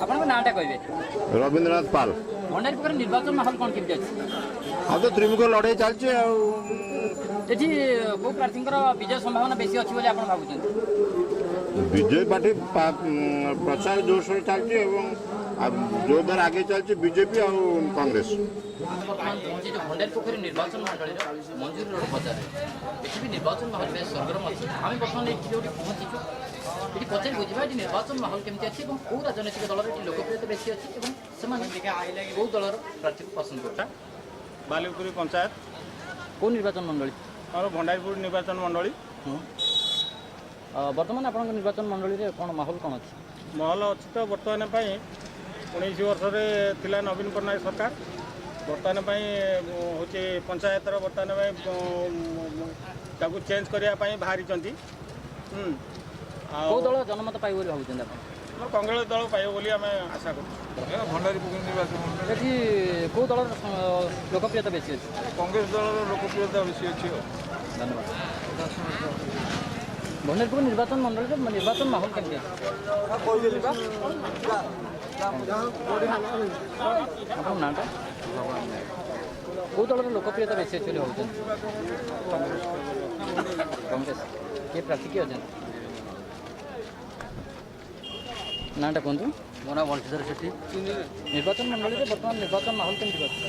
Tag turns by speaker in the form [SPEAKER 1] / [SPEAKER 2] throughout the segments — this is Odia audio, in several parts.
[SPEAKER 1] ଆପଣଙ୍କ ନାଁଟା କହିବେ?
[SPEAKER 2] ରବୀନ୍ଦ୍ରନାଥ ପାଲ।
[SPEAKER 1] ଭଣ୍ଡାରୀପୋଖରୀ ନିର୍ବାଚନ ମାହୋଲ କ'ଣ କେମିତି ଅଛି?
[SPEAKER 2] ଆଉ ତ ତ୍ରିମୁଖ ଲଢ଼େଇ ଚାଲିଛି ଆଉ।
[SPEAKER 1] ଏଠି କୋଉ ପ୍ରାର୍ଥୀଙ୍କର ବିଜୟ ସମ୍ଭାବନା ବେଶୀ ଅଛି ବୋଲି ଆପଣ ଭାବୁଛନ୍ତି?
[SPEAKER 2] ବିଜେପି ପାର୍ଟି ପ୍ରଚାର ଜୋରସୋର ଚାଲିଛି ଏବଂ ଆଉ ଜୋରଦାର ଆଗେଇ ଚାଲିଛି ବିଜେପି ଆଉ କଂଗ୍ରେସ।
[SPEAKER 1] ବର୍ତ୍ତମାନ ପହଞ୍ଚିଛୁ ଭଣ୍ଡାରୀପୋଖରୀ ନିର୍ବାଚନ ମଣ୍ଡଳୀର ମଞ୍ଜୁରୀ ରୋଡ ବଜାରରେ। ଏଠି ବି ନିର୍ବାଚନ ମାହୋଲ ବେଶ ସରଗରମ ଅଛି। ଆମେ ବର୍ତ୍ତମାନ ଏଠି ଯେଉଁଠି ପହଞ୍ଚିଛୁ, ଏଠି ପଚାରି ବୁଝିବା ଏଠି ନିର୍ବାଚନ ମାହୋଲ କେମିତି ଅଛି ଏବଂ କେଉଁ ରାଜନୈତିକ ଦଳର ଏଠି ଲୋକପ୍ରିୟତା ବେଶୀ ଅଛି ଏବଂ ସେମାନେ କେଉଁ ଦଳର ପ୍ରାର୍ଥୀକୁ ପସନ୍ଦ କରୁଛନ୍ତି।
[SPEAKER 3] ବାଲିପୁରୀ ପଞ୍ଚାୟତ।
[SPEAKER 1] କେଉଁ ନିର୍ବାଚନ ମଣ୍ଡଳୀ?
[SPEAKER 3] ଆମର ଭଣ୍ଡାରୀପୁର ନିର୍ବାଚନ ମଣ୍ଡଳୀ।
[SPEAKER 1] ବର୍ତ୍ତମାନ ଆପଣଙ୍କ ନିର୍ବାଚନ ମଣ୍ଡଳୀରେ କ'ଣ ମାହୋଲ କ'ଣ ଅଛି?
[SPEAKER 3] ମହଲ ଅଛି ତ, ବର୍ତ୍ତମାନ ପାଇଁ 19 ବର୍ଷରେ ଥିଲା ନବୀନ ପଟ୍ଟନାୟକ ସରକାର। ବର୍ତ୍ତମାନ ପାଇଁ ହେଉଛି ପଞ୍ଚାୟତର ବର୍ତ୍ତମାନ ପାଇଁ ତାକୁ ଚେଞ୍ଜ କରିବା ପାଇଁ ବାହାରିଛନ୍ତି। ଆଉ
[SPEAKER 1] କେଉଁ ଦଳ ଜନମତ ପାଇବ ବୋଲି ଭାବୁଛନ୍ତି ଆପଣ?
[SPEAKER 3] ଆମର କଂଗ୍ରେସ ଦଳ ପାଇବ ବୋଲି ଆମେ ଆଶା କରୁଛୁ।
[SPEAKER 4] ଭଣ୍ଡାରୀପୋଖରୀ ନିର୍ବାଚନ ମଣ୍ଡଳୀ।
[SPEAKER 1] ଏଠି କେଉଁ ଦଳର ଲୋକପ୍ରିୟତା ବେଶୀ ଅଛି?
[SPEAKER 4] କଂଗ୍ରେସ ଦଳର ଲୋକପ୍ରିୟତା ବେଶୀ ଅଛି ଆଉ।
[SPEAKER 1] ଧନ୍ୟବାଦ। ଭଣ୍ଡାରୀପୁର ନିର୍ବାଚନ ମଣ୍ଡଳୀରେ ନିର୍ବାଚନ ମାହୋଲ କେମିତି ଅଛି? ଆପଣଙ୍କ ନାଁଟା? କେଉଁ ଦଳର ଲୋକପ୍ରିୟତା ବେଶୀ ଅଛି ବୋଲି ଭାବୁଛନ୍ତି? କଂଗ୍ରେସ। କିଏ ପ୍ରାର୍ଥୀ, କିଏ ଅଛନ୍ତି? ନାଁଟା କୁହନ୍ତୁ।
[SPEAKER 5] ମୋ ନାଁ ବଂଶୀଧର ସେଠୀ।
[SPEAKER 1] ନିର୍ବାଚନ ମଣ୍ଡଳୀରେ ବର୍ତ୍ତମାନ ନିର୍ବାଚନ ମାହୋଲ କେମିତି ଅଛି?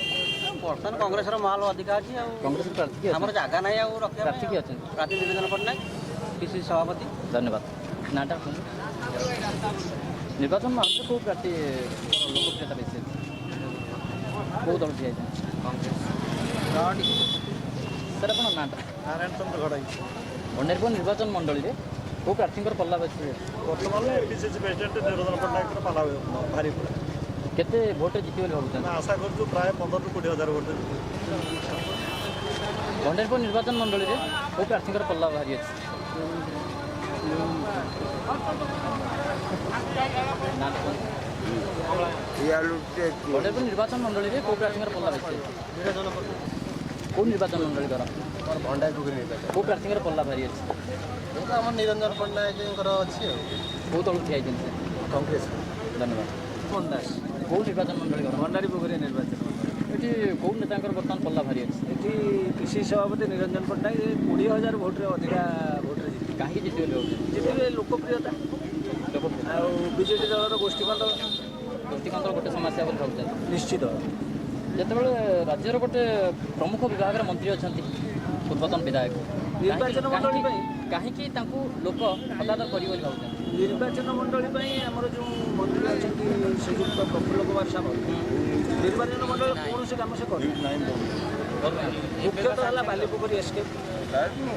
[SPEAKER 5] ବର୍ତ୍ତମାନ କଂଗ୍ରେସର ମାହୋଲ ଅଧିକା ଅଛି ଆଉ।
[SPEAKER 1] କଂଗ୍ରେସ ପ୍ରାର୍ଥୀ କିଏ
[SPEAKER 5] ଆମର
[SPEAKER 1] ଅଛନ୍ତି?
[SPEAKER 5] ଜାଗା ନାହିଁ ଆଉ ରଖିବା
[SPEAKER 1] ପ୍ରାର୍ଥୀ
[SPEAKER 5] ପାଇଁ।
[SPEAKER 1] କିଏ ଅଛନ୍ତି?
[SPEAKER 5] ପ୍ରାର୍ଥୀ ନିରଞ୍ଜନ ପଟ୍ଟନାୟକ, ପିସିସି ସଭାପତି।
[SPEAKER 1] ଧନ୍ୟବାଦ। ନାଁଟା କୁହନ୍ତୁ। ନିର୍ବାଚନ ମାହୋଲରେ କେଉଁ ପ୍ରାର୍ଥୀ ଲୋକପ୍ରିୟତା ବେଶୀ ଅଛି? କେଉଁ ଦଳ ଠିଆ ହେଇଛନ୍ତି? ସାର୍, ଆପଣ ନାଁଟା?
[SPEAKER 6] ନାରାୟଣ ଚନ୍ଦ୍ର ଘଡ଼ାଇ।
[SPEAKER 1] ଭଣ୍ଡାରୀପୁର ନିର୍ବାଚନ ମଣ୍ଡଳୀରେ କେଉଁ ପ୍ରାର୍ଥୀଙ୍କର ପଲ୍ଲା ବେଶୀ ଅଛି?
[SPEAKER 6] ବର୍ତ୍ତମାନ ପିସିସି ପ୍ରେସିଡେଣ୍ଟ ନିରଞ୍ଜନ ପଟ୍ଟନାୟକର ପାଲା ଭାରି ପୁରା।
[SPEAKER 1] କେତେ ଭୋଟରେ ଜିତିବେ ବୋଲି ଭାବୁଛନ୍ତି?
[SPEAKER 6] ଆମେ ଆଶା କରୁଛୁ ପ୍ରାୟ 15ରୁ 20 ହଜାର ଭୋଟ ଜିତିବେ।
[SPEAKER 1] ଭଣ୍ଡାରୀପୁର ନିର୍ବାଚନ ମଣ୍ଡଳୀରେ କେଉଁ ପ୍ରାର୍ଥୀଙ୍କର ପଲ୍ଲା ଭାରି ଅଛି? ନାଁଟା କୁହନ୍ତୁ। ଭଣ୍ଡାରୀପୁର ନିର୍ବାଚନ ମଣ୍ଡଳୀରେ କେଉଁ ପ୍ରାର୍ଥୀଙ୍କର ପଲ୍ଲା ବେଶୀ ଅଛି? କେଉଁ ନିର୍ବାଚନ ମଣ୍ଡଳୀ କର?
[SPEAKER 5] ଆମର ଭଣ୍ଡାରୀପୋଖରୀ ନିର୍ବାଚନ।
[SPEAKER 1] କେଉଁ ପ୍ରାର୍ଥୀଙ୍କର ପଲ୍ଲା ଭାରି ଅଛି?
[SPEAKER 5] ଆମର ନିରଞ୍ଜନ ପଟ୍ଟନାୟକଙ୍କର ଅଛି ଆଉ।
[SPEAKER 1] କେଉଁ ଦଳକୁ ଠିଆ ହେଇଛନ୍ତି ସେ?
[SPEAKER 5] କଂଗ୍ରେସ।
[SPEAKER 1] ଧନ୍ୟବାଦ।
[SPEAKER 5] ଦାସ।
[SPEAKER 1] କେଉଁ ନିର୍ବାଚନ ମଣ୍ଡଳୀ ଘର?
[SPEAKER 5] ଭଣ୍ଡାରୀପୋଖରୀ ନିର୍ବାଚନ ମଣ୍ଡଳୀ।
[SPEAKER 1] ଏଠି କେଉଁ ନେତାଙ୍କର ବର୍ତ୍ତମାନ ପଲ୍ଲା ଭାରି ଅଛି?
[SPEAKER 5] ଏଠି ପିସିସି ସଭାପତି ନିରଞ୍ଜନ ପଟ୍ଟନାୟକ 20 ହଜାର ଭୋଟରେ, ଅଧିକା ଭୋଟରେ ଜିତିବେ।
[SPEAKER 1] କାହିଁକି ଜିତିବେ ବୋଲି ଭାବୁଛନ୍ତି?
[SPEAKER 5] ଜିତିବେ, ଲୋକପ୍ରିୟତା।
[SPEAKER 1] ଲୋକପ୍ରିୟତା।
[SPEAKER 5] ଆଉ ବିଜେଡି ଦଳର ଗୋଷ୍ଠୀକନ୍ଦଳ।
[SPEAKER 1] ଗୋଷ୍ଠୀକନ୍ଦଳ ଗୋଟେ ସମସ୍ୟା ବୋଲି ଭାବୁଛନ୍ତି?
[SPEAKER 5] ନିଶ୍ଚିତ।
[SPEAKER 1] ଯେତେବେଳେ ରାଜ୍ୟର ଗୋଟେ ପ୍ରମୁଖ ବିଭାଗର ମନ୍ତ୍ରୀ ଅଛନ୍ତି ପୂର୍ବତନ ବିଧାୟକ,
[SPEAKER 5] ନିର୍ବାଚନ ମଣ୍ଡଳୀ ପାଇଁ
[SPEAKER 1] କାହିଁକି ତାଙ୍କୁ ଲୋକ ହତାଦର କରିବେ ବୋଲି ଭାବୁଛନ୍ତି?
[SPEAKER 5] ନିର୍ବାଚନ ମଣ୍ଡଳୀ ପାଇଁ ଆମର ଯେଉଁ ମନ୍ତ୍ରୀ ଅଛନ୍ତି ଶ୍ରୀଯୁକ୍ତ ପ୍ରଫୁଲ୍ଲ କୁମାର ସାମଲ, ନିର୍ବାଚନ ମଣ୍ଡଳୀ କୌଣସି କାମ ସେ କରିନାହାନ୍ତି। ମୁଖ୍ୟତଃ ହେଲା ବାଲିପୋଖରୀ ଏସ୍କେପ୍,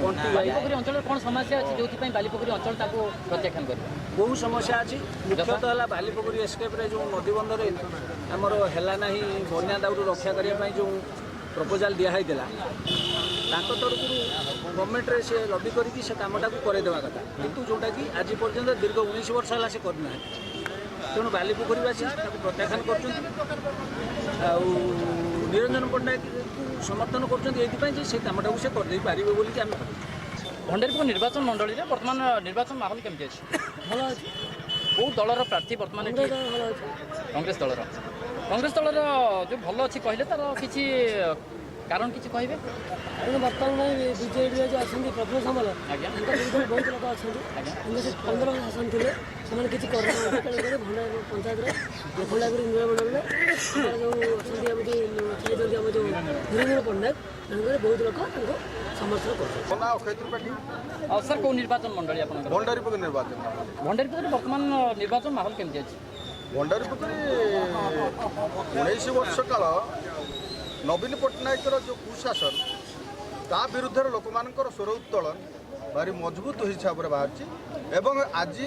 [SPEAKER 5] କଣ୍ଟିଗାଇ।
[SPEAKER 1] ବାଲିପୋଖରୀ ଅଞ୍ଚଳରେ କ'ଣ ସମସ୍ୟା ଅଛି ଯେଉଁଥିପାଇଁ ବାଲିପୋଖରୀ ଅଞ୍ଚଳ ତାକୁ ପ୍ରତ୍ୟାଖ୍ୟାନ କରିବ?
[SPEAKER 5] ବହୁ ସମସ୍ୟା ଅଛି। ମୁଖ୍ୟତଃ ହେଲା ବାଲିପୋଖରୀ ଏସ୍କେପ୍ରେ ଯେଉଁ ନଦୀବନ୍ଧରେ ଆମର ହେଲା ନାହିଁ, ବନ୍ୟା ଦାଉରୁ ରକ୍ଷା କରିବା ପାଇଁ ଯେଉଁ ପ୍ରପୋଜାଲ୍ ଦିଆହେଇଥିଲା, ତାଙ୍କ ତରଫରୁ ଗଭର୍ଣ୍ଣମେଣ୍ଟରେ ସେ ଲବି କରିକି ସେ କାମଟାକୁ କରାଇଦେବା କଥା, କିନ୍ତୁ ଯେଉଁଟାକି ଆଜି ପର୍ଯ୍ୟନ୍ତ ଦୀର୍ଘ 19 ବର୍ଷ ହେଲା ସେ କରିନାହାନ୍ତି। ତେଣୁ ବାଲିପୋଖରୀବାସୀ ତାକୁ ପ୍ରତ୍ୟାଖ୍ୟାନ କରୁଛନ୍ତି ଆଉ ନିରଞ୍ଜନ ପଟ୍ଟନାୟକଙ୍କୁ ସମର୍ଥନ କରୁଛନ୍ତି ଏଇଥିପାଇଁ ଯେ ସେ କାମଟାକୁ ସେ କରିଦେଇ ପାରିବେ ବୋଲିକି ଆମେ ଭାବୁଛୁ।
[SPEAKER 1] ଭଣ୍ଡାରୀପୁର ନିର୍ବାଚନ ମଣ୍ଡଳୀରେ ବର୍ତ୍ତମାନ ନିର୍ବାଚନ ମାହୋଲ କେମିତି ଅଛି?
[SPEAKER 7] ଭଲ ଅଛି।
[SPEAKER 1] କେଉଁ ଦଳର ପ୍ରାର୍ଥୀ ବର୍ତ୍ତମାନ ଏଠି?
[SPEAKER 7] କଂଗ୍ରେସ ଦଳ ଭଲ ଅଛି।
[SPEAKER 1] କଂଗ୍ରେସ ଦଳର। କଂଗ୍ରେସ ଦଳର ଯେଉଁ ଭଲ ଅଛି କହିଲେ, ତାର କିଛି କାରଣ କିଛି କହିବେ?
[SPEAKER 7] କାରଣ ବର୍ତ୍ତମାନ ବିଜେଡ଼ିରେ ଯେଉଁ ଅଛନ୍ତି ପ୍ରଫୁଲ୍ଲ ସାମଲ, ତାଙ୍କ ବିରୁଦ୍ଧରେ ବହୁତ ଲୋକ ଅଛନ୍ତି। କିନ୍ତୁ ସେ 15 ବର୍ଷ ଶାସନ ଥିଲେ, ସେମାନେ କିଛି କରିନାହାନ୍ତି। ତେଣୁକରି ଭଣ୍ଡା ପଞ୍ଚାୟତରେ, ଭଣ୍ଡାଗୁଡ଼ି ନୀଳମଣ୍ଡଳରେ ଆମର ଯେଉଁ ଅଛନ୍ତି, ଆମ ଯେଉଁ ଛାଇଛନ୍ତି ଆମ ଯେଉଁ ନିରଞ୍ଜନ ପଟ୍ଟନାୟକ, ତେଣୁକରି ବହୁତ ଲୋକ ତାଙ୍କୁ ସମର୍ଥନ କରୁଛନ୍ତି।
[SPEAKER 8] ମୋ ନାଁ ଅକ୍ଷୟ ତ୍ରିପାଠୀ।
[SPEAKER 1] ଆଉ ସାର୍, କେଉଁ ନିର୍ବାଚନ ମଣ୍ଡଳୀ ଆପଣଙ୍କର?
[SPEAKER 8] ଭଣ୍ଡାରୀପୋଖରୀ ନିର୍ବାଚନ।
[SPEAKER 1] ଭଣ୍ଡାରୀପୁରରେ ବର୍ତ୍ତମାନ ନିର୍ବାଚନ ମାହୋଲ କେମିତି ଅଛି?
[SPEAKER 8] ଭଣ୍ଡାରୀପୋଖରୀ 19 ବର୍ଷ କାଳ ନବୀନ ପଟ୍ଟନାୟକର ଯେଉଁ କୁଶାସନ, ତା ବିରୁଦ୍ଧରେ ଲୋକମାନଙ୍କର ସ୍ୱର ଉତ୍ତୋଳନ ଭାରି ମଜବୁତ ହିସାବରେ ବାହାରିଛି ଏବଂ ଆଜି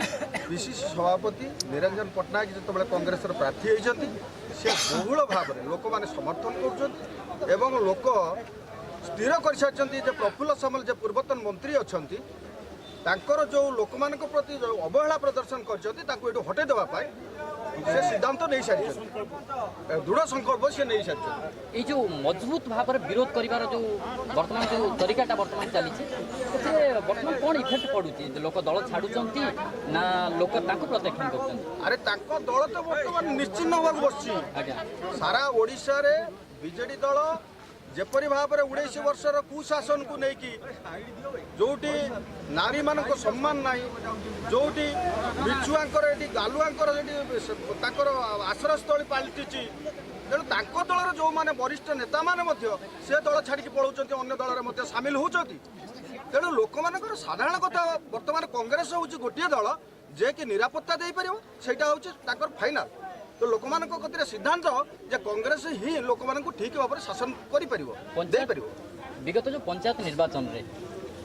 [SPEAKER 8] ପିସିସି ସଭାପତି ନିରଞ୍ଜନ ପଟ୍ଟନାୟକ ଯେତେବେଳେ କଂଗ୍ରେସର ପ୍ରାର୍ଥୀ ହୋଇଛନ୍ତି, ସେ ବହୁଳ ଭାବରେ ଲୋକମାନେ ସମର୍ଥନ କରୁଛନ୍ତି ଏବଂ ଲୋକ ସ୍ଥିର କରିସାରିଛନ୍ତି ଯେ ପ୍ରଫୁଲ୍ଲ ସାମଲ ଯେ ପୂର୍ବତନ ମନ୍ତ୍ରୀ ଅଛନ୍ତି, ତାଙ୍କର ଯେଉଁ ଲୋକମାନଙ୍କ ପ୍ରତି ଯେଉଁ ଅବହେଳା ପ୍ରଦର୍ଶନ କରିଛନ୍ତି, ତାଙ୍କୁ ଏଠୁ ହଟେଇ ଦେବା ପାଇଁ ସେ ସିଦ୍ଧାନ୍ତ ସିଦ୍ଧାନ୍ତ ନେଇସାରିଛନ୍ତି, ଦୃଢ଼ ସଂକଳ୍ପ ସେ ନେଇସାରିଛନ୍ତି।
[SPEAKER 1] ଏଇ ଯେଉଁ ମଜବୁତ ଭାବରେ ବିରୋଧ କରିବାର ଯେଉଁ ବର୍ତ୍ତମାନ ଯେଉଁ ତରିକାଟା ବର୍ତ୍ତମାନ ଚାଲିଛି, ସେଥିରେ ବର୍ତ୍ତମାନ କ'ଣ ଇଫେକ୍ଟ ପଡୁଛି? ଲୋକ ଦଳ ଛାଡୁଛନ୍ତି ନା ଲୋକ ତାଙ୍କୁ ପ୍ରତ୍ୟାଖ୍ୟାନ କରୁଛନ୍ତି?
[SPEAKER 8] ଆରେ, ତାଙ୍କ ଦଳ ତ ବର୍ତ୍ତମାନ ନିଶ୍ଚିହ୍ନ ହେବାକୁ ବସିଛି। ସାରା ଓଡ଼ିଶାରେ ବିଜେଡି ଦଳ ଯେପରି ଭାବରେ 19 ବର୍ଷର କୁଶାସନକୁ ନେଇକି, ଯୋଉଠି ନାରୀମାନଙ୍କ ସମ୍ମାନ ନାହିଁ, ଯୋଉଠି ମିଛୁଆଙ୍କର ଏଠି ଗାଲୁଆଙ୍କର ଏଠି ତାଙ୍କର ଆଶ୍ରୟସ୍ଥଳୀ ପାଲଟିଛି, ତେଣୁ ତାଙ୍କ ଦଳର ଯେଉଁମାନେ ବରିଷ୍ଠ ନେତାମାନେ ମଧ୍ୟ ସେ ଦଳ ଛାଡ଼ିକି ପଳାଉଛନ୍ତି, ଅନ୍ୟ ଦଳରେ ମଧ୍ୟ ସାମିଲ ହେଉଛନ୍ତି। ତେଣୁ ଲୋକମାନଙ୍କର ସାଧାରଣ କଥା, ବର୍ତ୍ତମାନ କଂଗ୍ରେସ ହେଉଛି ଗୋଟିଏ ଦଳ ଯିଏକି ନିରାପତ୍ତା ଦେଇପାରିବ। ସେଇଟା ହେଉଛି ତାଙ୍କର ଫାଇନାଲ। ତ ଲୋକମାନଙ୍କ କତିରେ ସିଦ୍ଧାନ୍ତ ଯେ କଂଗ୍ରେସ ହିଁ ଲୋକମାନଙ୍କୁ ଠିକ ଭାବରେ ଶାସନ କରିପାରିବ, ଦେଇପାରିବ।
[SPEAKER 1] ବିଗତ ଯେଉଁ ପଞ୍ଚାୟତ ନିର୍ବାଚନରେ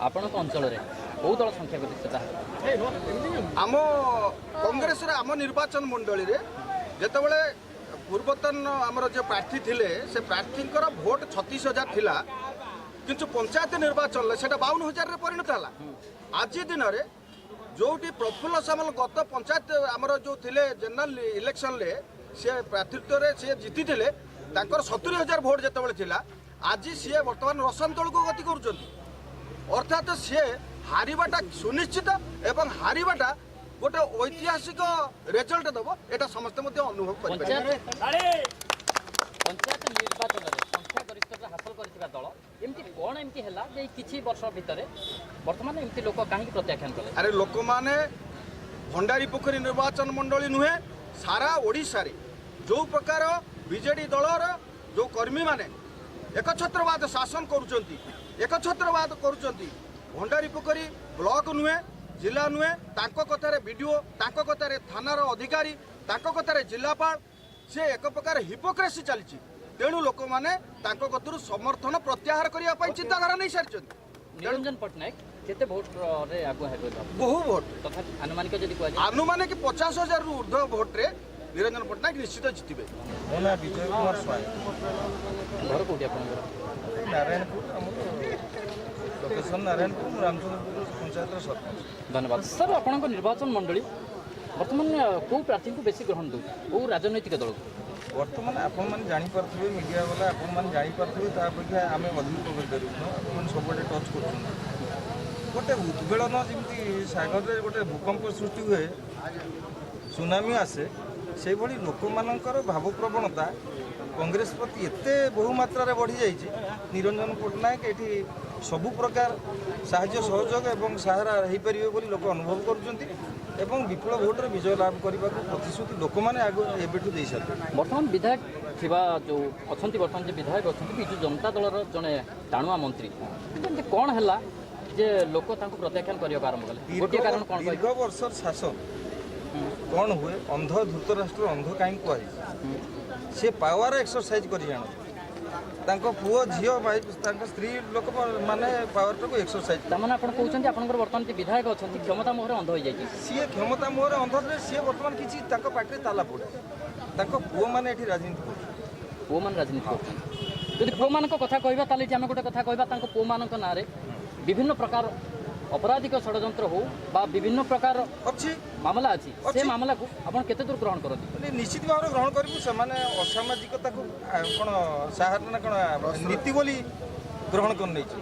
[SPEAKER 1] ଆପଣଙ୍କ ଅଞ୍ଚଳରେ କେଉଁ ଦଳ ସଂଖ୍ୟାଗରିଷ୍ଠତା ହେବ?
[SPEAKER 8] ଆମ କଂଗ୍ରେସର ଆମ ନିର୍ବାଚନ ମଣ୍ଡଳୀରେ ଯେତେବେଳେ ପୂର୍ବତନ ଆମର ଯେଉଁ ପ୍ରାର୍ଥୀ ଥିଲେ, ସେ ପ୍ରାର୍ଥୀଙ୍କର ଭୋଟ 36,000 ଥିଲା, କିନ୍ତୁ ପଞ୍ଚାୟତ ନିର୍ବାଚନରେ ସେଇଟା 52,000ରେ ପରିଣତ ହେଲା। ଆଜି ଦିନରେ ଯେଉଁଠି ପ୍ରଫୁଲ୍ଲ ସାମଲ ଗତ ପଞ୍ଚାୟତ ଆମର ଯେଉଁ ଥିଲେ, ଜେନେରାଲ ଇଲେକ୍ସନରେ ସେ ପ୍ରାର୍ଥୀତ୍ୱରେ ସିଏ ଜିତିଥିଲେ, ତାଙ୍କର 70,000 ଭୋଟ ଯେତେବେଳେ ଥିଲା, ଆଜି ସିଏ ବର୍ତ୍ତମାନ ରସାତଳକୁ ଗତି କରୁଛନ୍ତି। ଅର୍ଥାତ୍ ସିଏ ହାରିବାଟା ସୁନିଶ୍ଚିତ ଏବଂ ହାରିବାଟା ଗୋଟେ ଐତିହାସିକ ରେଜଲ୍ଟ ଦେବ, ଏଇଟା ସମସ୍ତେ ମଧ୍ୟ ଅନୁଭବ କରିପାରିବେ।
[SPEAKER 1] ପଞ୍ଚାୟତ ନିର୍ବାଚନରେ ସଂଖ୍ୟାଗରିଷ୍ଠତା ହାସଲ କରିଥିବା ଦଳ ଏମିତି କ'ଣ ଏମିତି ହେଲା ଯେ ଏଇ କିଛି ବର୍ଷ ଭିତରେ ବର୍ତ୍ତମାନ ଏମିତି ଲୋକ କାହିଁକି ପ୍ରତ୍ୟାଖ୍ୟାନ କଲେ?
[SPEAKER 8] ଆରେ, ଲୋକମାନେ ଭଣ୍ଡାରୀ ପୋଖରୀ ନିର୍ବାଚନ ମଣ୍ଡଳୀ ନୁହେଁ, ସାରା ଓଡ଼ିଶାରେ ଯେଉଁ ପ୍ରକାର ବିଜେଡି ଦଳର ଯେଉଁ କର୍ମୀମାନେ ଏକଛତ୍ରବାଦ ଶାସନ କରୁଛନ୍ତି, ଏକଛତ୍ରବାଦ କରୁଛନ୍ତି, ଭଣ୍ଡାରୀ ପୋଖରୀ ବ୍ଲକ ନୁହେଁ, ଜିଲ୍ଲା ନୁହେଁ, ତାଙ୍କ କଥାରେ ବିଡିଓ, ତାଙ୍କ କଥାରେ ଥାନାର ଅଧିକାରୀ, ତାଙ୍କ କଥାରେ ଜିଲ୍ଲାପାଳ, ସେ ଏକ ପ୍ରକାର ହିପୋକ୍ରେସି ଚାଲିଛି। ତେଣୁ ଲୋକମାନେ ତାଙ୍କ କତିରୁ ସମର୍ଥନ ପ୍ରତ୍ୟାହାର କରିବା ପାଇଁ ଚିନ୍ତାଧାରା ନେଇସାରିଛନ୍ତି।
[SPEAKER 1] ନିରଞ୍ଜନ ପଟ୍ଟନାୟକ କେତେ ଭୋଟରେ ଆଗୁଆ ହେବେ ବୋଲି ଭାବୁଛନ୍ତି?
[SPEAKER 8] ବହୁ ଭୋଟ।
[SPEAKER 1] ତଥାପି ଆନୁମାନିକ ଯଦି କୁହାଯାଏ?
[SPEAKER 8] ଆନୁମାନିକ 50,000ରୁ ଉର୍ଦ୍ଧ୍ୱ ଭୋଟରେ ନିରଞ୍ଜନ ପଟ୍ଟନାୟକ ନିଶ୍ଚିତ ଜିତିବେ।
[SPEAKER 4] ମୋ ନାଁ ବିଜୟ କୁମାର ସ୍ୱାଇଁ।
[SPEAKER 1] ଘର କୋଉଠି ଆପଣଙ୍କର?
[SPEAKER 4] ଏଇ ନାରାୟଣପୁର, ଆମର ଲୋକେସନ୍ ନାରାୟଣପୁର। ମୁଁ ରାମଚନ୍ଦ୍ରପୁର ପଞ୍ଚାୟତର ସରପଞ୍ଚ।
[SPEAKER 1] ଧନ୍ୟବାଦ ସାର୍। ଆପଣଙ୍କ ନିର୍ବାଚନ ମଣ୍ଡଳୀ ବର୍ତ୍ତମାନ କେଉଁ ପ୍ରାର୍ଥୀଙ୍କୁ ବେଶୀ ଗ୍ରହଣ ଦେଉଛି, କେଉଁ ରାଜନୈତିକ ଦଳକୁ?
[SPEAKER 4] ବର୍ତ୍ତମାନ ଆପଣମାନେ ଜାଣିପାରୁଥିବେ, ମିଡ଼ିଆ ବାଲା ଆପଣମାନେ ଜାଣିପାରୁଥିବେ, ତା ଅପେକ୍ଷା ଆମେ ଅଧିକ କରିପାରିବୁନୁ। ଆପଣମାନେ ସବୁଆଡ଼େ ଟଚ୍ କରୁଛନ୍ତି। ଗୋଟେ ଉଦ୍ବେଳନ, ଯେମିତି ସାଗରରେ ଗୋଟେ ଭୂକମ୍ପ ସୃଷ୍ଟି ହୁଏ, ସୁନାମି ଆସେ, ସେଇଭଳି ଲୋକମାନଙ୍କର ଭାବପ୍ରବଣତା କଂଗ୍ରେସ ପ୍ରତି ଏତେ ବହୁ ମାତ୍ରାରେ ବଢ଼ିଯାଇଛି। ନିରଞ୍ଜନ ପଟ୍ଟନାୟକ ଏଠି ସବୁ ପ୍ରକାର ସାହାଯ୍ୟ ସହଯୋଗ ଏବଂ ସାହାରା ହେଇପାରିବେ ବୋଲି ଲୋକ ଅନୁଭବ କରୁଛନ୍ତି ଏବଂ ବିପୁଳ ଭୋଟରେ ବିଜୟ ଲାଭ କରିବାକୁ ପ୍ରତିଶ୍ରୁତି ଲୋକମାନେ ଆଗ ଏବେଠୁ ଦେଇସାରିଲେଣି।
[SPEAKER 1] ବର୍ତ୍ତମାନ ବିଧାୟକ ଥିବା ଯେଉଁ ଅଛନ୍ତି, ବର୍ତ୍ତମାନ ଯେ ବିଧାୟକ ଅଛନ୍ତି, ବିଜୁ ଜନତା ଦଳର ଜଣେ ଟାଣୁଆ ମନ୍ତ୍ରୀ, କିନ୍ତୁ ଏମିତି କ'ଣ ହେଲା ଯେ ଲୋକ ତାଙ୍କୁ ପ୍ରତ୍ୟାଖ୍ୟାନ କରିବାକୁ ଆରମ୍ଭ କଲେ? ଗୋଟିଏ କାରଣ କ'ଣ କହିବେ?
[SPEAKER 4] ଦୀର୍ଘ ବର୍ଷର ଶାସନ କ'ଣ ହୁଏ? ଅନ୍ଧ ଧୃତରାଷ୍ଟ୍ର ଅନ୍ଧ କାହିଁକି କୁହାଯାଇଛି? ସେ ପାୱାର ଏକ୍ସରସାଇଜ କରି ଜାଣନ୍ତି। ତାଙ୍କ ପୁଅ, ଝିଅ, ଭାଇ, ତାଙ୍କ ସ୍ତ୍ରୀ ଲୋକ ମାନେ ପାୱାରଟାକୁ ଏକ୍ସରସାଇଜ।
[SPEAKER 1] ତାମାନେ ଆପଣ କହୁଛନ୍ତି ଆପଣଙ୍କର ବର୍ତ୍ତମାନ ଯେ ବିଧାୟକ ଅଛନ୍ତି, କ୍ଷମତା ମୋହରେ ଅନ୍ଧ ହୋଇଯାଇଛି?
[SPEAKER 4] ସିଏ କ୍ଷମତା ମୋହରେ ଅନ୍ଧରେ ସିଏ ବର୍ତ୍ତମାନ କିଛି ତାଙ୍କ ପାଟିରେ ତାଲା ପଡ଼ୁଛି। ତାଙ୍କ ପୁଅମାନେ ଏଠି ରାଜନୀତି କରୁଛନ୍ତି।
[SPEAKER 1] ପୁଅମାନେ ରାଜନୀତି କରୁଛନ୍ତି। ଯଦି ପୁଅମାନଙ୍କ କଥା କହିବା, ତାହେଲେ ଏଠି ଆମେ ଗୋଟେ କଥା କହିବା, ତାଙ୍କ ପୁଅମାନଙ୍କ ନାଁରେ ବିଭିନ୍ନ ପ୍ରକାର ଅପରାଧିକ ଷଡ଼ଯନ୍ତ୍ର ହଉ ବା ବିଭିନ୍ନ ପ୍ରକାର
[SPEAKER 4] ଅଛି।
[SPEAKER 1] ମାମଲା ଅଛି। ସେ
[SPEAKER 4] ଅଛି।
[SPEAKER 1] ମାମଲାକୁ ଆପଣ କେତେ ଦୂର ଗ୍ରହଣ କରନ୍ତି?
[SPEAKER 4] ମାନେ ନିଶ୍ଚିତ ଭାବରେ ଗ୍ରହଣ କରିବୁ। ସେମାନେ ଅସାମାଜିକତାକୁ କ'ଣ ସାହାରା ନା କ'ଣ ନୀତି ବୋଲି ଗ୍ରହଣ କରିନେଇଛି।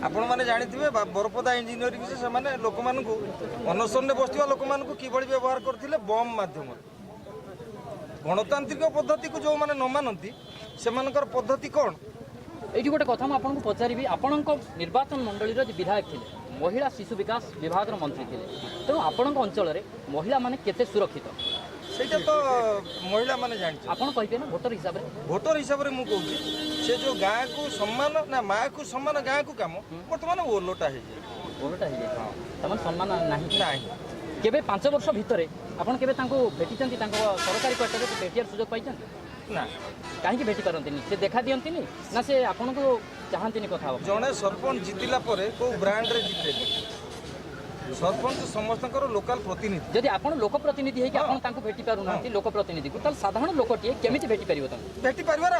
[SPEAKER 4] ଆପଣମାନେ ଜାଣିଥିବେ, ବରପଦା ଇଞ୍ଜିନିୟରିଂ, ସେମାନେ ଲୋକମାନଙ୍କୁ, ଅନଶନରେ ବସିଥିବା ଲୋକମାନଙ୍କୁ କିଭଳି ବ୍ୟବହାର କରିଥିଲେ ବମ୍ ମାଧ୍ୟମରେ। ଗଣତାନ୍ତ୍ରିକ ପଦ୍ଧତିକୁ ଯେଉଁମାନେ ନ ମାନନ୍ତି, ସେମାନଙ୍କର ପଦ୍ଧତି କ'ଣ?
[SPEAKER 1] ଏଇଠି ଗୋଟେ କଥା ମୁଁ ଆପଣଙ୍କୁ ପଚାରିବି। ଆପଣଙ୍କ ନିର୍ବାଚନ ମଣ୍ଡଳୀର ଯେ ବିଧାୟକ ଥିଲେ, ମହିଳା ଶିଶୁ ବିକାଶ ବିଭାଗର ମନ୍ତ୍ରୀ ଥିଲେ, ତେଣୁ ଆପଣଙ୍କ ଅଞ୍ଚଳରେ ମହିଳାମାନେ କେତେ ସୁରକ୍ଷିତ?
[SPEAKER 4] ସେଇଟା ତ ମହିଳାମାନେ ଜାଣିଛନ୍ତି।
[SPEAKER 1] ଆପଣ କହିବେ ନା ଭୋଟର ହିସାବରେ?
[SPEAKER 4] ଭୋଟର ହିସାବରେ ମୁଁ କହୁଛି, ସେ ଯେଉଁ ଗାଁକୁ ସମ୍ମାନ ନା ମାଆକୁ ସମ୍ମାନ ଗାଁକୁ କାମ, ବର୍ତ୍ତମାନ ଓଲଟା ହେଇଯାଇଛି।
[SPEAKER 1] ଓଲଟା ହେଇଯାଇଛି, ତାମାନେ ସମ୍ମାନ ନାହିଁ?
[SPEAKER 4] ନାହିଁ।
[SPEAKER 1] କେବେ 5 ବର୍ଷ ଭିତରେ ଆପଣ କେବେ ତାଙ୍କୁ ଭେଟିଛନ୍ତି? ତାଙ୍କ ସରକାରୀ କ୍ୱାର୍ଟରରେ ଭେଟିବାର ସୁଯୋଗ ପାଇଛନ୍ତି?
[SPEAKER 4] ନା।
[SPEAKER 1] କାହିଁକି ଭେଟି ପାରନ୍ତିନି? ସେ ଦେଖା ଦିଅନ୍ତିନି ନା ସେ ଆପଣଙ୍କୁ ଚାହାନ୍ତିନି କଥା ହବ?
[SPEAKER 4] ଜଣେ ସରପଞ୍ଚ ଜିତିଲା ପରେ କୋଉ ବ୍ରାଣ୍ଡରେ ଜିତେନି। ସରପଞ୍ଚ ସମସ୍ତଙ୍କର ଲୋକାଲ ପ୍ରତିନିଧି।
[SPEAKER 1] ଯଦି ଆପଣ ଲୋକ ପ୍ରତିନିଧି ହେଇକି ଆପଣ ତାଙ୍କୁ ଭେଟି ପାରୁନାହାନ୍ତି ଲୋକ ପ୍ରତିନିଧିକୁ, ତାହେଲେ ସାଧାରଣ ଲୋକଟିଏ କେମିତି ଭେଟି ପାରିବ ତାଙ୍କୁ?
[SPEAKER 4] ଭେଟି ପାରିବାର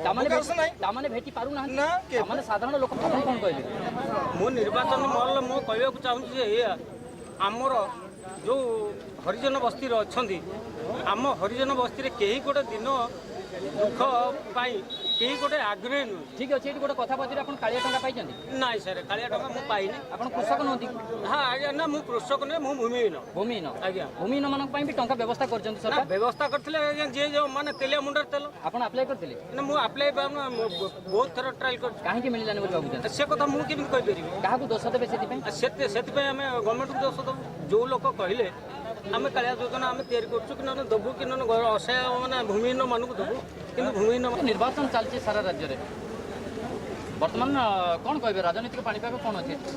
[SPEAKER 1] ତାମାନେ
[SPEAKER 4] ଅବକାଶ ନାହିଁ।
[SPEAKER 1] ତାମାନେ ଭେଟି ପାରୁନାହାନ୍ତି?
[SPEAKER 4] ନା,
[SPEAKER 1] ତାମାନେ ସାଧାରଣ ଲୋକ, ଆପଣ କ'ଣ କହିବେ?
[SPEAKER 3] ମୁଁ ନିର୍ବାଚନ ମହଲ, ମୁଁ କହିବାକୁ ଚାହୁଁଛି ଯେ ଏଇଆ, ଆମର ଯେଉଁ ହରିଜନ ବସ୍ତିରେ ଅଛନ୍ତି, ଆମ ହରିଜନ ବସ୍ତିରେ କେହି ଗୋଟେ ଦିନ ଦୁଃଖ ପାଇଁ କେହି ଗୋଟେ ଆଗ୍ରହୀ ନୁହଁ।
[SPEAKER 1] ଠିକ ଅଛି, ଏଠି ଗୋଟେ କଥା ପଚାରି, ଆପଣ କାଳିଆ ଟଙ୍କା ପାଇଛନ୍ତି?
[SPEAKER 3] ନାଇଁ ସାର୍, କାଳିଆ ଟଙ୍କା ମୁଁ ପାଇନି।
[SPEAKER 1] ଆପଣ କୃଷକ ନୁହନ୍ତି?
[SPEAKER 3] ହଁ ଆଜ୍ଞା, ନା ମୁଁ କୃଷକ ନୁହେଁ, ମୁଁ ଭୂମିହୀନ।
[SPEAKER 1] ଭୂମିହୀନ?
[SPEAKER 3] ଆଜ୍ଞା।
[SPEAKER 1] ଭୂମିହୀନ ମାନଙ୍କ ପାଇଁ ବି ଟଙ୍କା ବ୍ୟବସ୍ଥା କରିଛନ୍ତି
[SPEAKER 3] ନା
[SPEAKER 1] ସରକାର।
[SPEAKER 3] ବ୍ୟବସ୍ଥା କରିଥିଲେ ଆଜ୍ଞା, ଯିଏ ଯୋଉ ମାନେ ତେଲିଆ ମୁଣ୍ଡରେ ତେଲ।
[SPEAKER 1] ଆପଣ ଆପ୍ଲାଏ କରିଥିଲେ?
[SPEAKER 3] ନା, ମୁଁ ଆପ୍ଲାଏ ବହୁତ ଥର ଟ୍ରାଏଲ୍ କରିଛି।
[SPEAKER 1] କାହିଁକି ମିଳିଲାନି ବୋଲି ଭାବୁଛନ୍ତି?
[SPEAKER 3] ସେ କଥା ମୁଁ କେମିତି କହିପାରିବି?
[SPEAKER 1] କାହାକୁ ଦୋଷ ଦେବେ ସେଥିପାଇଁ?
[SPEAKER 3] ଆଉ ସେଥିପାଇଁ ଆମେ ଗଭର୍ଣ୍ଣମେଣ୍ଟକୁ ଦୋଷ ଦେବୁ। ଯୋଉ ଲୋକ କହିଲେ ଆମେ କାଳିଆ ଯୋଜନା ଆମେ ତିଆରି କରୁଛୁ କି ନହେଲେ ଦେବୁ କି ନହେଲେ ଅସହାୟ ମାନେ ଭୂମିହୀନ ମାନଙ୍କୁ ଦେବୁ, କିନ୍ତୁ ଭୂମିହୀନ
[SPEAKER 1] ନିର୍ବାଚନ ଚାଲିଛି ସାରା ରାଜ୍ୟରେ ବର୍ତ୍ତମାନ, କ'ଣ କହିବେ, ରାଜନୈତିକ ପାଣିପାଗ କ'ଣ ଅଛି ଏଠି?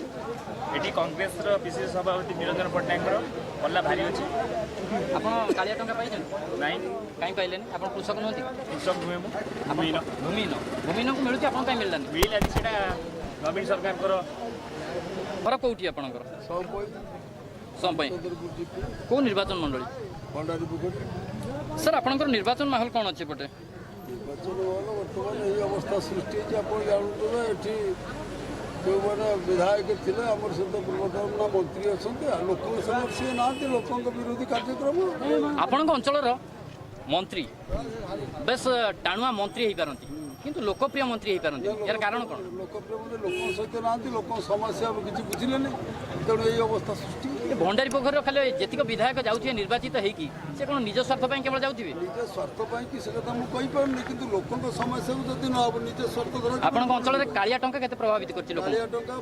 [SPEAKER 9] ଏଠି କଂଗ୍ରେସର ପିସିସି ସଭାପତି ନିରଞ୍ଜନ ପଟ୍ଟନାୟକଙ୍କର ପଲ୍ଲା ଭାରି ଅଛି।
[SPEAKER 1] ଆପଣ କାଳିଆ ଟଙ୍କା ପାଇଛନ୍ତି?
[SPEAKER 9] ନାଇଁ।
[SPEAKER 1] କାହିଁ ପାଇଲେନି? ଆପଣ କୃଷକ ନୁହନ୍ତି?
[SPEAKER 9] କୃଷକ ନୁହେଁ, ମୁଁ ଭୂମିହୀନ।
[SPEAKER 1] ଭୂମିହୀନ। ଭୂମିହୀନକୁ ମିଳୁଛି, ଆପଣ କାହିଁ ମିଳିଲାନି?
[SPEAKER 9] ମିଳିଲାନି, ସେଇଟା ନବୀନ ସରକାରଙ୍କର।
[SPEAKER 1] ଘର କୋଉଠି ଆପଣଙ୍କର? ସମ୍ପାଇଁ। କୋଉ ନିର୍ବାଚନ ମଣ୍ଡଳୀ? ସାର୍, ଆପଣଙ୍କର ନିର୍ବାଚନ ମାହୋଲ କ'ଣ ଅଛି ଏପଟେ?
[SPEAKER 10] ନିର୍ବାଚନ ମାହୋଲ ବର୍ତ୍ତମାନ ଏଇ ଅବସ୍ଥା ସୃଷ୍ଟି ହେଇଛି, ଆପଣ ଜାଣୁଥିବେ। ଏଠି ଯେଉଁମାନେ ବିଧାୟକ ଥିଲେ ଆମର ସହିତ, ପୂର୍ବତନ ମନ୍ତ୍ରୀ ଅଛନ୍ତି, ଆଉ ଲୋକଙ୍କ ସାଙ୍ଗରେ ସିଏ ନାହାନ୍ତି, ଲୋକଙ୍କ ବିରୋଧୀ କାର୍ଯ୍ୟକ୍ରମ।
[SPEAKER 1] ଆପଣଙ୍କ ଅଞ୍ଚଳର ମନ୍ତ୍ରୀ ବେଶ ଟାଣୁଆ ମନ୍ତ୍ରୀ ହେଇପାରନ୍ତି, କିନ୍ତୁ ଲୋକପ୍ରିୟ ମନ୍ତ୍ରୀ ହେଇପାରନ୍ତି, ଏହାର କାରଣ କ'ଣ?
[SPEAKER 10] ଲୋକପ୍ରିୟ ମନ୍ତ୍ରୀ ଲୋକଙ୍କ ସହିତ ନାହାନ୍ତି, ଲୋକଙ୍କ ସମସ୍ୟା କିଛି ବୁଝିଲେନି, ତେଣୁ ଏଇ ଅବସ୍ଥା ସୃଷ୍ଟି ହେଇଛି।
[SPEAKER 1] ଏ ଭଣ୍ଡାରୀ ପୋଖରୀର ଖାଲି ଯେତିକ ବିଧାୟକ ଯାଉଥିବେ ନିର୍ବାଚିତ ହେଇକି, ସେ କ'ଣ ନିଜ ସ୍ୱାର୍ଥ ପାଇଁ କେବଳ ଯାଉଥିବେ?
[SPEAKER 10] ନିଜ ସ୍ୱାର୍ଥ ପାଇଁ କି ସେ କଥା ମୁଁ କହିପାରୁନି, କିନ୍ତୁ ଲୋକଙ୍କ ସମସ୍ୟାକୁ ଯଦି ନ ହବ, ନିଜ ସ୍ୱାର୍ଥ ଧର।
[SPEAKER 1] ଆପଣଙ୍କ ଅଞ୍ଚଳରେ କାଳିଆ ଟଙ୍କା କେତେ ପ୍ରଭାବିତ କରିଛି ଲୋକଙ୍କୁ?
[SPEAKER 10] କାଳିଆ ଟଙ୍କା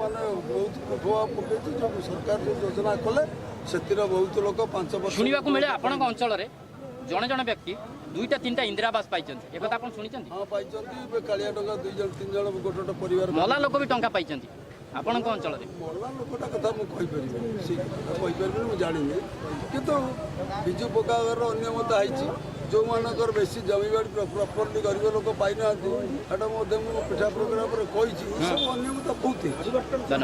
[SPEAKER 10] ମାନେ ବହୁତ ପ୍ରଭାବ ପକେଇଛି। ଯେଉଁ ସରକାର ଯେଉଁ ଯୋଜନା କଲେ, ସେଥିରେ ବହୁତ ଲୋକ 5 ବର୍ଷ
[SPEAKER 1] ଶୁଣିବାକୁ ମିଳେ ଆପଣଙ୍କ ଅଞ୍ଚଳରେ ଜଣେ ଜଣେ ବ୍ୟକ୍ତି ଦୁଇଟା ତିନିଟା ଇନ୍ଦିରା ଆବାସ ପାଇଛନ୍ତି, ଏକଥା ଆପଣ ଶୁଣିଛନ୍ତି?
[SPEAKER 10] ହଁ, ପାଇଛନ୍ତି। ଏବେ କାଳିଆ ଟଙ୍କା ଦୁଇ ଜଣ ତିନି ଜଣ ଗୋଟେ ଗୋଟେ ପରିବାର।
[SPEAKER 1] ମଲା ଲୋକ ବି ଟଙ୍କା ପାଇଛନ୍ତି ଆପଣଙ୍କ ଅଞ୍ଚଳରେ?
[SPEAKER 10] ମଲା ଲୋକଟା କଥା ମୁଁ କହିପାରିବିନି, ସେଇ କଥା କହିପାରିବିନି, ମୁଁ ଜାଣିନି। କିନ୍ତୁ ବିଜୁ ପକ୍କା ଘରର ଅନିୟମିତତା ହେଇଛି। ଯେଉଁମାନଙ୍କର ବେଶୀ ଜମିବାଡ଼ି ପ୍ରପର୍ଲି ଗରିବ ଲୋକ ପାଇନାହାନ୍ତି, ସେଇଟା ମଧ୍ୟ ମୁଁ ପିଠା ପ୍ରୋଗ୍ରାମରେ କହିଛି। ଏସବୁ ଅନିୟମିତତା ବହୁତ ହେଇଛି।
[SPEAKER 1] ଧନ୍ୟବାଦ।